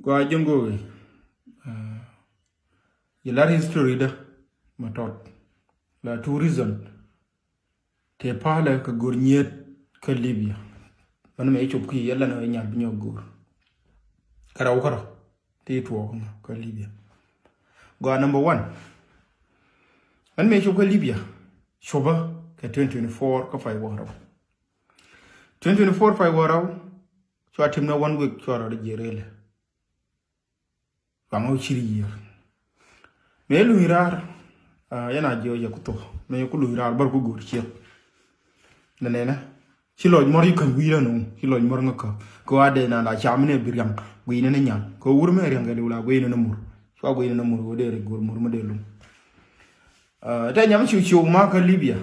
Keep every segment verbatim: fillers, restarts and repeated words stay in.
Gua ji̱n go̱o̱k i̱, ah, yɛ lar history dä ma tɔt la tourism. Tëë palä kɛ go̱r nyiet kä Libya. Mɛn mɛ i̱ cop ki yɛ lan ɛ nyal bi nyɔk go̱r. Kɛ rɛw kärɔ ti tuɔɔk kä Libya. Gua number one. Mɛn mɛ i̱ cop kä Libya. Copä kɛ twenty twenty-four kä pay wä rɛw. Twenty twenty-four pay wä rɛw. Cua tim na one week cua rɔ di jiɛ rɛlɛ. Baŋ ɔ ciri yiër. Mëë luny raar, ah, yɛn a jiɔ yɛ ku thok. Mëë ku luny raar bar ku go̱o̱r ciek. Nɛ nɛnɛ. Ci lɔc mɔr yi käny wi̱i̱ rɛ nɔŋ. Ci lɔc mɔr ŋä kä. Kɛ wa dee na la cam ni bi riaŋ. Guiy ni ni nyal. Kɛ wur mɛ riaŋ kɛ liw la guiy ni ni mur. Cua guiy ni ni mur wä dee ri go̱o̱r mur mɛ dee lum. Ah, tɛ nyam ciw ciw ma kä Libya.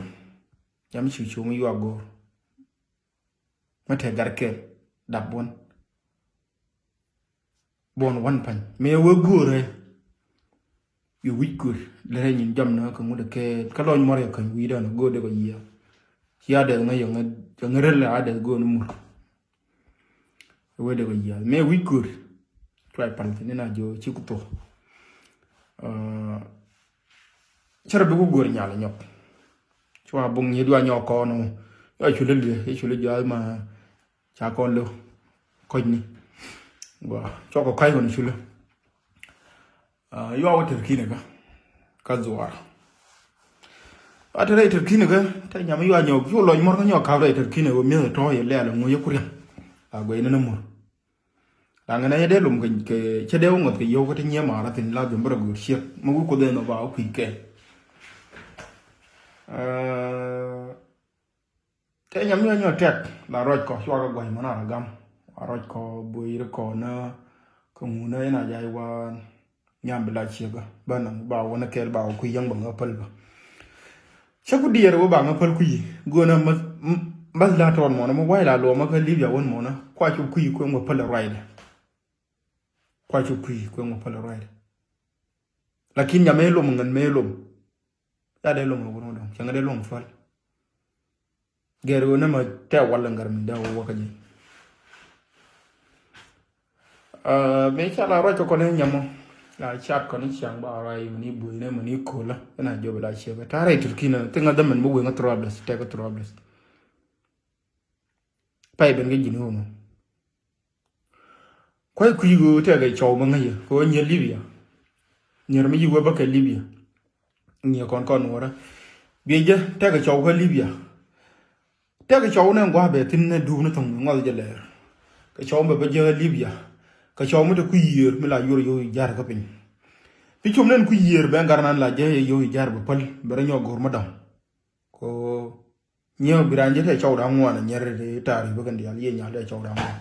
Nyam ciw ciw mi yua go̱o̱r. Mɛ tɛ gar kɛl dap buɔn. Buɔn wan pa̱ny mëë wee go̱o̱rɛ. Yɛ wi̱c kuër lɛ rɛ nyin jam na kä ŋut ɛ kɛɛl kä lɔny mɔr yɛ käny wi̱i̱ dan go̱o̱r dee kɔ yiëë. Cia dee ŋä yɛ ŋä rɛl a dee go̱o̱r ni mur. Wee dee kɔ yiëë mëë wi̱c kuër. Cuay pal thin ni na jiɔ ci ku thok. Ah, cärɛ bi ku go̱o̱r nyal nyɔk. Cua buŋ nyi dua nyɔk kɔn ɔ. Yɔ culi liɛ yɛ culi jɔath ma. Ca kɔn lo kɔcni. Gua cɔk kɔ kac kɔn culi. Ah, yua wä tɛr kinɛ kä. Kä dhuar. A tɛr rɛy tɛr kinɛ kä tɛ nyam yua nyɔk cu lɔny mɔr kä nyɔk kap rɛy tɛr kinɛ wä mi̱eth tɔ̱ yɛ lɛl ŋuc yɛ kuriaŋ. A guɛy ni ni mur. Daŋ ni yɛ dee lum kɛ cɛ dee wä ŋɔth kɛ yio̱w kä ti nyiee ma̱a̱r a thin la dhim bä rɛ go̱o̱r ciek. Mɛ wi̱i̱ kuoth ɛn ɔ ba wä kui̱ kɛɛl. Ah, Tɛ nyam nyɔ nyɔ tɛk la ruac kɔ cua kɛ gua̱c mɔna ra gam. A ruac kɔ buɔyri kɔ na kɛ ŋuna in a jay wa nyam bi la ciek ba na ba wä na kɛl ba wä kui̱ yäŋ ba ŋä päl ba. Cä ku diɛɛr wä ba ŋä päl kui̱ go̱na ma ma la tɔn mɔna ma way la luɔma kä Libya wän mɔna kua cu kui̱ kueŋ wä päl ruaydɛ. Kua cu kui̱ kueŋ wä päl ruaydɛ. Lakin nyam ëë lom ŋän mëë lom. Ya dee lom wä wä dɔŋ cäŋ dee lom päl. Gɛr ɣöö nä ma tɛ wal ŋär mi dee wä wä kä ji̱. Ah, mëë ca la ruac kɛ kɔn i̱ nyamɔ la cat kɔn i̱ ciaŋ ba ruac mani buɔ̱cnɛ mani ko̱lä. Ɛn a jɔp la ciɛ bɛ ta̱rɛ i̱ Turkey nä thiŋ a dhämɛn mi wëŋ a Trablus tɛk a Trablus. Pay ben kɛ ji̱n ɣöö mɔ. Kuay kui̱ ɣöö tɛkɛ cɔw mi ŋäcä kɛ ɣöö nyier Libya. Nyier mi yi wee bä kɛ Libya. Nyier kɔn kɔn nuɔrä biɛ jɛ tɛkɛ cɔw kä Libya. Tɛkɛ cɔw nɛ gua̱a̱ bɛ thi̱n nɛ dup ni tho̱ŋ ŋɔth jɛ lɛɛr. Kɛ cɔw bɛ bä jɛ kä Libya. Kɛ cɔw mi te kui̱ yiër mi la yuɔr yio̱w i̱ ja̱r kä piny. Bi cum nɛn kui̱ yiër bɛ ŋa̱r nan la jɛ yio̱w i̱ ja̱r bɛ päl bɛ rɛ nyɔk go̱r mi dɔ̱ŋ. Ko nyier bi raan jɛ tɛ cɔw da̱ŋ ŋuan a nyier ri ta̱a̱ ri bä kɛn diaal yiëë nyal tɛ cɔw da̱ŋ ŋuan.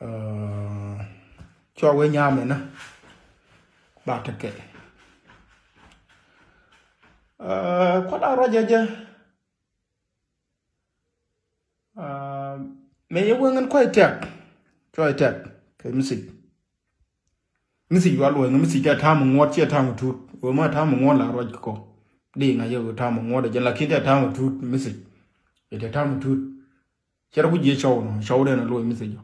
Ah, cua wee nyam ɛnä ba tekɛ. Ah, kuala ruacä jɛ. Ah, mëë yɛ wee ŋän kuay tɛk. Cuay tɛk kɛ message. Message wa luɔ̱c ŋä message tɛ ta̱a̱m ŋuɔt ciɛ ta̱a̱m tuut wee ma ta̱a̱m ŋuɔt la ruac kɔ. Di ŋa̱c yɛ wee ta̱a̱m ŋuɔt ɛ jɛn lakin tɛ ta̱a̱m tuut message. Ɛ tɛ ta̱a̱m tuut. Cɛ rɔ ku jiɛ cɔw nɔ cɔw dɛn a luɔc message jɔ.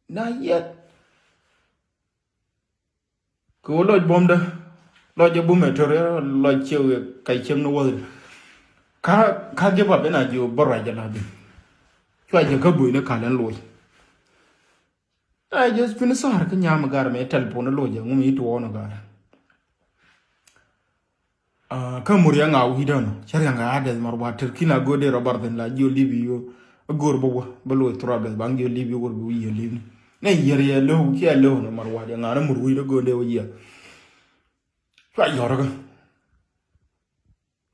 Na yɛt. Kɛ wä lɔc buɔ̱mdä lɔc jɛ bumɛ tör lɔc ciɛ wee kac ciɛŋ ni wäth. Ka ka give up ɛn a jiɛ bä ruac jɛ la bin. Cua jɛ kä buɔ̱cni kal ɛn luɔc. Ɛ jɛ cuini sa̱a̱r kä nyam gar mɛ telephone lo̱c jɛ ŋum yi tuɔɔn gar. Ah, kä mur yɛ ŋaw wi̱dä nɔ cä riaŋ kɛ adɛth mar wa tër kin a go̱o̱r dee rɔ bar thin la jiɔ libi yo. A go̱o̱r bä wä bä lo̱c thurɔ adɛth baŋ jiɔ libi wä bi wi̱i̱ yɛ libi. Nɛ yiɛr yɛ lo̱w kiɛ lo̱w nɔ mar wa jɛ ŋa̱n a mur wi̱dä go̱o̱r dee wä yiɛ. Cua yɔr kä.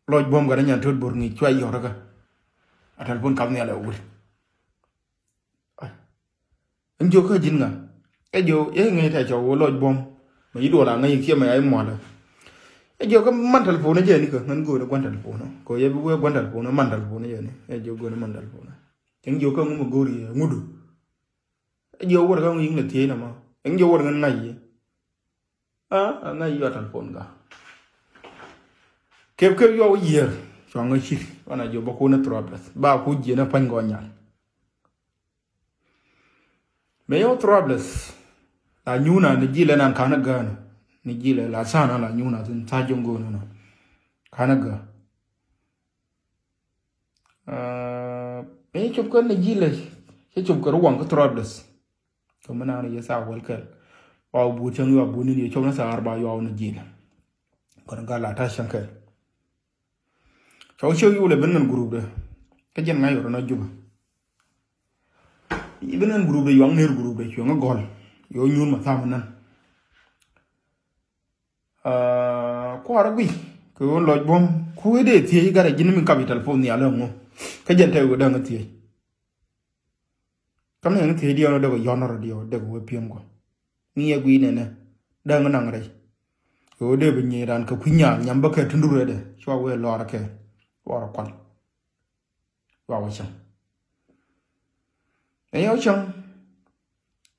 Lɔc buɔ̱m gat a nyan tot bor ŋi̱i̱c cua yɔr kä. A telephone kap nhial ɛ wur. Ɛn jiök kä ji̱n ŋa? Ɛ jiök ɛ ŋäc tɛ cɔw wä lɔc buɔ̱m. Mɛ yi duɔl a ŋäc kiɛ mɛ a i̱ mualä. Ɛ jiök kä man telephone jɛ ni kä ŋän go̱o̱n ɛ gua̱n telephone. Kɛ yɛ bi wee gua̱n telephone man telephone jɛ ni. Ɛ jiök go̱o̱n ɛ man telephone. Cäŋ jiök kä ŋum ɛ go̱o̱r yɛ ŋudu. Ɛ jiök wär kä ŋum yi̱ŋ lɛ thiec nɔmɔ. Cäŋ jiök wär ŋän ŋa̱c yɛ. A ŋa̱c yua telephone ga. Kep kep yua wä yiër. Cua ŋäc cir wan a jiök bä kun ɛ thurɔ adrɛth ba ku jiɛn ɛ pa̱ny gɔɔ nyal. Mëë yɛ wä Thrablɛth la nyuuna ni jilɛ nan kanä gäänä. Ni jilɛ la tha̱a̱n la nyuuna thin tha̱a̱ jo̱ŋ go̱o̱n na kanä gää. Mëë cop kɛ ni jilɛ cɛ cop kɛ ruwaŋ kä Thrablɛth. Kɛ mi naan yɛ thaak wäl kɛl. Wa wä buut cäŋ yua buut ni yɛ cop ni thaak arba yua wä ni jilɛ. Kɔn gal la ta̱a̱ cäŋ kɛl. Cɔw ciek yulɛ ben ŋän group de. Kä jɛn ŋa̱c yɔrɔ na Juba. I̱ ben ŋän group de yuaŋ ner group de cuɛ ŋä gɔl. Yɔ nyuun ma tham nan. Kuarä gui kɛ ɣöö lɔc buɔ̱m ku wee dee thiec gat a ji̱n mi capital phone nhial ɛ ŋu. Kä jɛn tɛk wee dee ŋä thiec. Kä mi ŋä thiec diɛw ni dee kɛ yɔn rɔ diɛw dee kɛ wee piɛm kɔ. Ŋi̱i̱ ɛ gui nɛnɛ dee ŋä naŋ rɛy. Kɛ ɣöö dee bi nyic ran kɛ kui̱ nyaal nyam bä kɛ tundurɛ dee cua wee lɔr kɛ. Lɔr kual. Wa wä cäŋ. Ɛ yɛ wä cäŋ.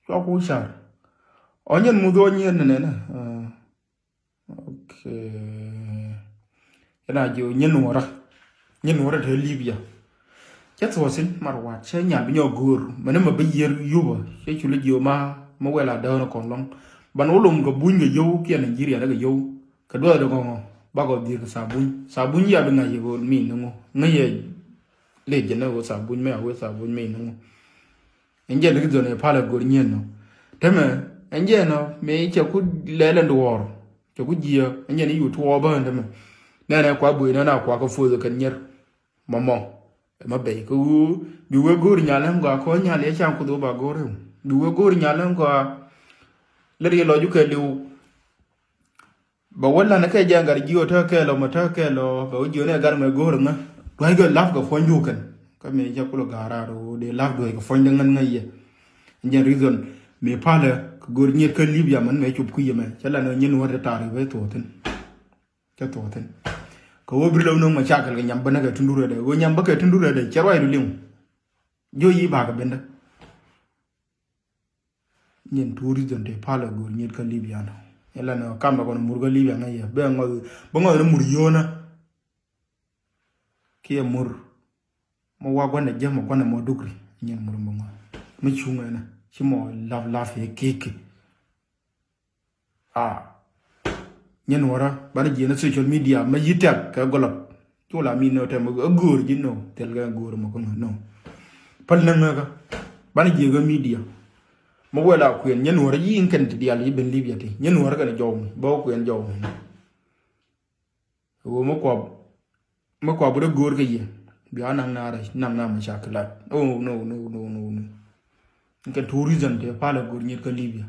Cua ku car. Ɔ nyɛn muth ɔ nyɛn nɛ nɛ. Okay. Yɛn a jiɛ nyɛn nuɔrä. Nyɛn nuɔrä te Libya. Cɛ thuɔsin mar wat cɛ nyal bi nyɔ go̱o̱r mɛni ma bi yier yupä cɛ culi jiɛ ma ma wɛl a däänä kɔn lɔŋ. Ban wä lom kɛ buny kɛ yio̱w kiɛ Nigeria ni kɛ yio̱w. Kɛ duɔth dee ŋɔŋɔ bakɔ dhier kɛ thabuny thabuny ya bi ŋa̱c yɛ ɣöö min ni ŋu ŋäc yɛ. Lec jɛ ni ɣöö thabuny mɛ a wee thabuny mɛ ni ŋu. Ɛn jɛ ni ki dhon ɛ pal ɛ go̱r nyieen nɔ. Temɛ ɛn jɛ nɔ mëë cɛ ku lɛl ɛn duɔɔr cɛ ku jiɛ ɛn jɛ ni yu tuɔɔbä ɛn temɛ. Nɛnɛ kua buey nɔ na kua kä foth kɛn nyier. Mɔmɔ ɛmɛ bɛy kä wuu bi wee go̱o̱r nyal ɛn gɔaa kɔ nyal yɛ can kuth wä ba go̱o̱r ɛw bi wee go̱o̱r nyal ɛn gɔaa. Lɛ ri lɔc wä kɛ liw. Bɛ wä lan kɛ jɛ gat jiö tä kɛɛl ɔ mɛ tä kɛɛl ɔ bɛ wä jiö nɛ gat mɛ go̱o̱r ŋä duac gɛ laf kɛ puɔ̱ny du kɛn. Kä mëë cɛ kulɛ ga̱a̱r raar wä dee laf duac kɛ puɔ̱ny de ŋän ŋä yɛ. Jɛn reason mëë palɛ kɛ go̱o̱r nyiet kä Libya mɛn mɛ cop kui̱ yɛ mɛ cɛ lan ɔ nyin wä de taar yɛ bɛ thuɔ̱ɔ̱thin. Cɛ thuɔ̱ɔ̱thin. Kɛ wä bir lɛ wä no̱o̱ŋ mɛ cakɛl kɛ nyam bä nɛ kɛ tundurɛ dɛ wä nyam bä kɛ tundurɛ dɛ cɛ ruac du liŋ. Jiö yi bakɛ bendä. Nyin tourism te palɛ go̱o̱r nyet kä Libya nɔ. Ila nɔ kam bɛ kɔn mur kä Libya ŋa yɛ bɛ ŋɔth bɛ ŋɔth ni mur yona. Kiɛ mur mɔ wa guanɛ jɛ mɔ guanɛ mɔ dukri nyin mur mɔ ŋɔth mi cuŋ ɛnɛ ci mɔ laf laf yɛ kiki. A nyin wara bani jiɛ ni social media ma yi tɛk kɛ gɔlɔt. Cu la mi nɔ tɛm a go̱o̱r ji̱ nɔ thil kɛ go̱o̱r mɔ kä ŋä nɔ. Päl nä ŋäkä bani jiɛ kä media. Ma wɛl a kuɛn nyɛ nuɔrä yi in kɛn ti dial yi ben Libya ti nyɛ nuɔrä kɛn jɔw mi bä wä kuɛn jɔw mi. Wä ma kuap ma kuap rɛ go̱o̱r kɛ yɛ bia naŋ na rɛ naŋ na ma ca kilat. Oh no no no no no. In kɛn tourism ti pal a go̱o̱r nyet kä Libya.